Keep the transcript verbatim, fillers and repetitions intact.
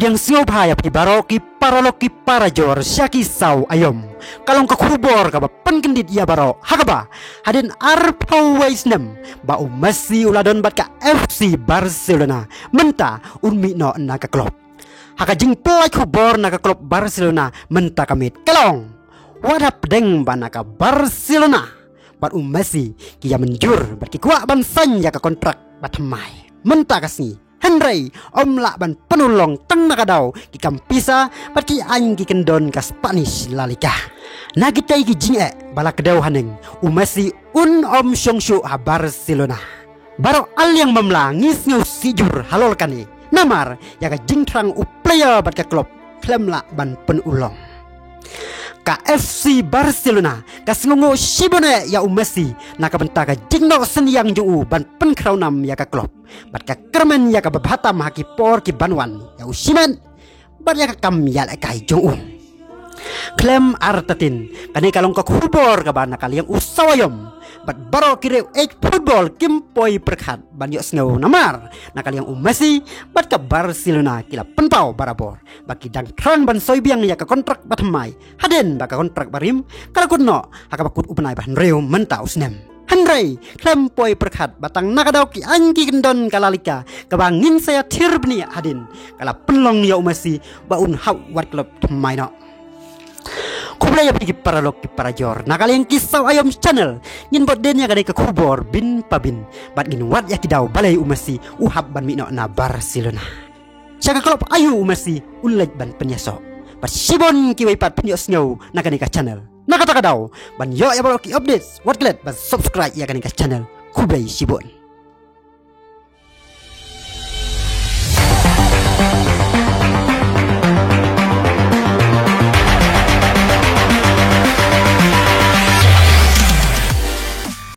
Ïa sngewbha ïa phi baroh ki paralok ki parajor sha ki saw aïom. Ka long ka khubor kaba pynkyndit ïa baroh ha kaba hadien arphew wei snem ba u Messi u la don bad ka F C Barcelona, mynta un mih noh na ka klub. Ha ka jingpynlait khubor na ka klub Barcelona mynta ka miet ka long, wat hapdeng ba na ka Barcelona bad u Messi ki ïa mynjur bad ki kwah ban sign ïa ka kontrak ba thymmai mynta ka sngi. Hynrei ym lah ban pynulong tang na ka daw ki kam pisa bad ki aiñ ki kyndon ka Spanish La Liga. Na kitei ki jingeh ba la kdew haneng, u Messi un ym shong shuh ha Barcelona. Baroh ar liang mamla ngi sngew sijur halor kane, namar ïa ka jingthrang u player bad ka klub khlem lah ban pynulong. Ka F C Barcelona ka sngewnguh shibun eh ïa u Messi na ka bynta ka jingnoh synñiang jong u ban pynkhraw nam ïa ka klub bad ka kyrmen ïa kaba bha tam ha ki por ki ban wan ïa u shimet bad ïa ka kam ïalehkai jong u. Khlem artatien, kane ka long ka khubor kaba na ka liang u saw aïom bad baroh ki riewieid football kim poi pyrkhat ban ïohsngew, namar na ka liang u Messi bad ka Barcelona ki la pynpaw barabor ba ki dang thrang ban soi biang ïa ka kontrak ba thymmai hadien ba ka kontrak barim ka la kut noh ha kaba kut u bnai ba hynriew mynta u snem. Hynrei khlem poi pyrkhat ba tang na ka daw ki aiñ ki kyndon ka La Liga kaba ngin sa ïa thied bniah hadien, ka la pynlong ïa u Messi ba un hap wad klub thymmai noh. Khublei ïa phi ki paralok ki parajor, na ka liang ki saw aïom channel ngin bud dien ïa kane ka khubor bynta bynta bad ngin wad ïa ki daw balei u Messi u hap ban mih noh na Barcelona. Sha ka klub aïu u Messi un leit ban pynïasoh? Bad shibun kiwei pat phin ïohsngew na kane ka channel. Na kata ka daw, ban ïoh ïa baroh ki updates, wat klet ban subscribe ïa kane ka channel. Khublei shibun.